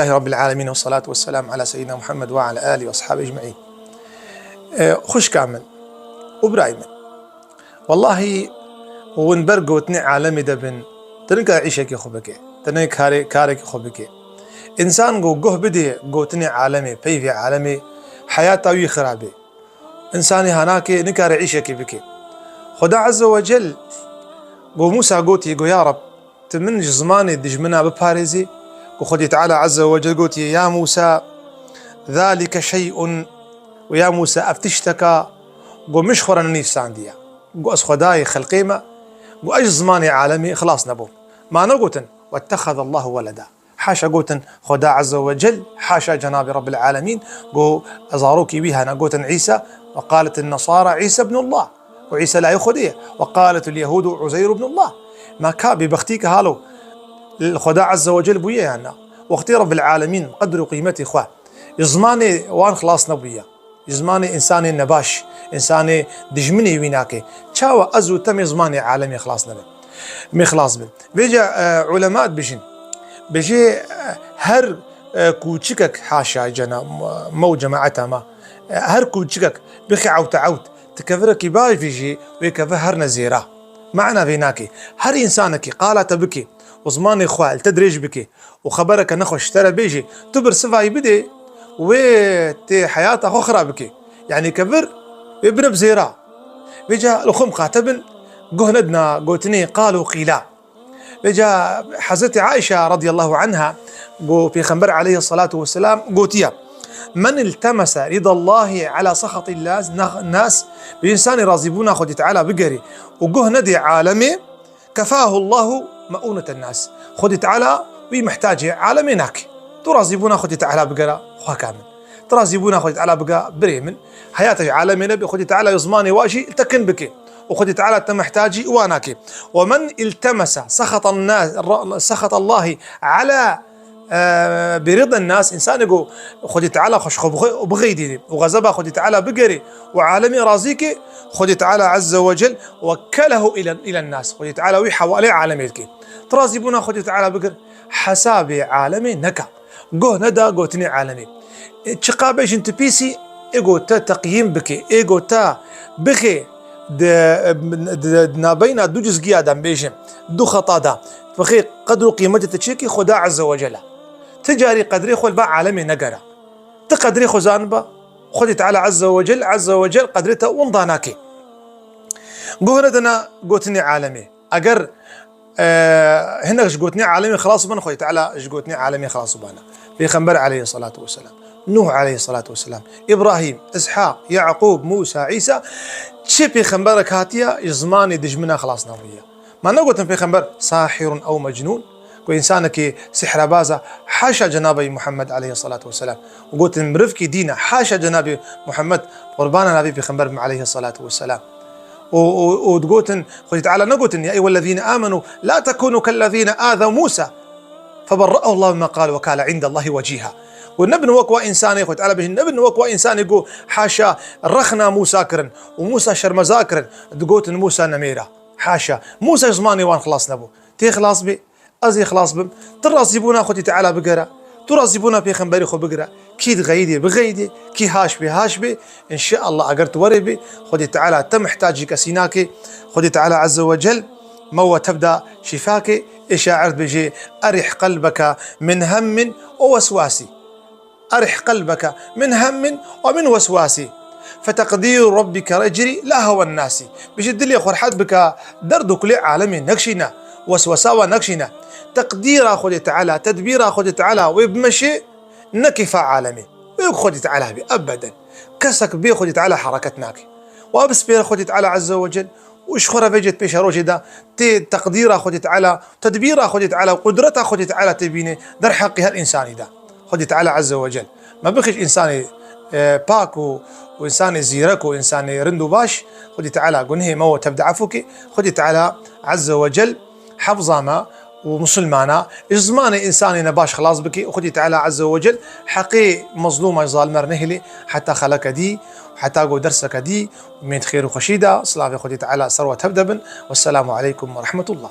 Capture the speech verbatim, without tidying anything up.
Elhamdülillahî Rabbil alemin ve salatu ve selamu ala seyyidina Muhammed ve ala alihi ve ashabi ecmaîn. E, xwişka min û birayê min, wellahî hûn ber gotinê alemê de bin, tu nikare îşekê xwe bike, tu nikare karekê xwe bike. Însan ku guh bidê gotinê alemê, peyvê alemê, heyata wî xirab e. Însanê hanakê nikare îşekê bike. Xweda Azze ve Cel ku Mûsa gotî, got, Ya Reb, tu min ji zimanê dijmina biparêzî, ku Xwedî Teala Azze ve Cel gotiye, Ya Mûsa, zalike şey'un, û ya Mûsa, ev tişteka ku min ji xwe re nenivîsandiye. Ku ez Xwedayê xelqê me, ku ez ji zimanê alemê xilas nebûm. Ma negotin, "Wettexezallahu weleda." Haşa gotin Xweda Azze ve Cel, haşa Cenabê Rabbil Alemîn, ku zarokî wî hene, gotin Îsa, "Ve qaletin nesara Îsa ibnullah." Û Îsa layê Xwedê ye. "Ve qaletul yehudu Uzeyr ibnullah." Ma ka bêbextî ke halo li Xweda Azze ve Cel bûye yan na? Wextê Rabbil Alemîn qedr û qîmetê xwe ji zimanê wan xilas nebûye, ji zimanê însanê nebaş, însanê dijminê wî nake, çawa ez û te mê zimanê alemê xilas nebin? Mê xilas bin. Vêca, e, ulema dibêjin, bêjê, e, her, e, kûçikek, haşa cena, me û cemaeta me, e, her kûçikek bixê ewte ewt, tu kevirekî baş vî jî, wê kevir her ne zêra. Mana vê nake. Her însanekî qala te bike û zimanê xwe li te dirêj bike û xebereke nexweş ji te re bêje, tu birsivayî bidê, wê tê heyata xwe xira bike. Yanî kevir wê bine bi zêra. Vêca li xwe miqate bin, guh nedina gotinê qal û qîla. Vêca Hezretî Aîşa radiyallahu anha got, Pêxember aleyhissalatu vesselam gotiye, "Men iltemese ridallahi ala saxatillah nas", bi însanê razîbûna Xwedî Teala bigerê û guh nedê alemê, "kefahu Allahu meûneten nas." Xwedî Teala wî mihtacê alemê nake. Tu razîbûna Xwedî Teala bigera xweka min. Tu razîbûna Xwedî Teala bige birê min. Heyata ji alemê nebe, Xwedî Teala zimanê wa jî tekin bike. Û Xwedî Teala te mihtacî wa nake. "Ve men iltemese sexatan nas, ra-, sexatallahi ala, e, bi ridan nas", însanê ku Xwedî Teala xweş xwe bixwe-, bixeydînê û xezeba Xwedî Teala bigerê û alemê razî ke, Xwedî Teala Azze ve Cel "wekkelehu îlen-, îlen nas." Xwedî Teala wî hewalê alemê dike. Tu razîbûna Xwedî Teala bigir, hesabê alemê neke. Guh neda gotinê alemê. E, çiqa bêjin tu pîsî, ê go te teqyîm bike, ê go te bixê di, di, di nabeyna du cizgiya de, em bêjin, du xeta de, bixê qedr û qîmetê te çêkî Xweda Azze ve Cel e. Ti carî qedrê xwe li ba alemê negera. Ti qedrê xwe zaniba, Xwedî Teala Azze ve Cel, Azze ve Cel qedrê te winda nake. Guh nedina gotinê alemê. Eger, e, hinek ji gotinê alemê xilas bin, Xwedî Teala ji gotinê alemê xilas bana. Pêxember aleyhissalatu vesselam, Nuh aleyhissalatu vesselam, Îbrahîm, Îshaq, Yaqûb, Mûsa, Îsa, çi pêxemberek hatiye ji zimanê dijmina xilas nebûye. Ma negotin pêxember sahirun ew mecnûn, ku însanekî sihrebaz e, haşa cenabê Muhammed aleyhissalatu vesselam. Û gotin mirivkî dîn e, haşa cenabê Muhammed, qurbana navê pêxember bim aleyhissalatu vesselam. Û, û, û digotin, Xwedî Teala negotin, "Ya eyyuhellezîne âmenû, la tekûnû kellezîne âzew Mûsa, feberre'ehullahu mimma qal ve kâne indallahi vecîha." Û nebin wek wa însanê, Xwedî Teala bêjin, nebin wek wa însanê ku haşa rexna Mûsa kirin û Mûsa şermeza kirin, digotin Mûsa nemêra. Haşa. Mûsa ji zimanê wan xilas nebû. Tê xilas bê, ez ê xilas bim. Tu razîbûna Xwedî Teala bigere. Tu razîbûna pêxemberê xwe bigire. Kî dixeyidê, bixeyidê. Kî haş bê, haş bê. Înşeallah, eger tu werê bê, Xwedî Teala te mihtacî kesî nake. Xwedî Teala Azze ve Cel me we tevda şîfake. Ê şair dibêje, "Erih qelbeke min hemmin o weswasî." Erih qelbeke min hemmin ve min weswasî. Feteqdîru Rabbike yecrî la hewen nasî. Bêje dilê xwe rehet bike, derd û kulê alemê nekişîne, weswesa we nekişîne. Teqdîra Xwedê Teala, tedbîra Xwedê Teala wê bimeşê, ne kêfa alemê. Wê ku Xwedê Teala bê, ebeden. Kesek bê Xwedê Teala hereket nake. Wa bispêre Xwedê Teala Azze ve Cel û ji xwe re vêcet pêşerojê de tê teqdîra Xwedê Teala, tedbîra Xwedê Teala û qudreta Xwedê Teala tê bîne derheqê her însanî de. Xwedê Teala Azze ve Cel me bixîş însanê, e, pak û, û însanê zîrek û însanê rind û baş. Xwedê Teala gunehê me we tevde efû ke. Xwedê Teala Azze ve Cel hefza me û misilmana ji zimanê însanê nebaş xilas bike û Xwedê Teala Azze ve Cel heqê mezlûma ji zalimar nehêlê heta xeleke dî û heta ku derseke dî. Umêd xêr û xweşî de, silavê Xwedê Teala ser we tev de bin. Wesselamu aleykum ve rehmetullah.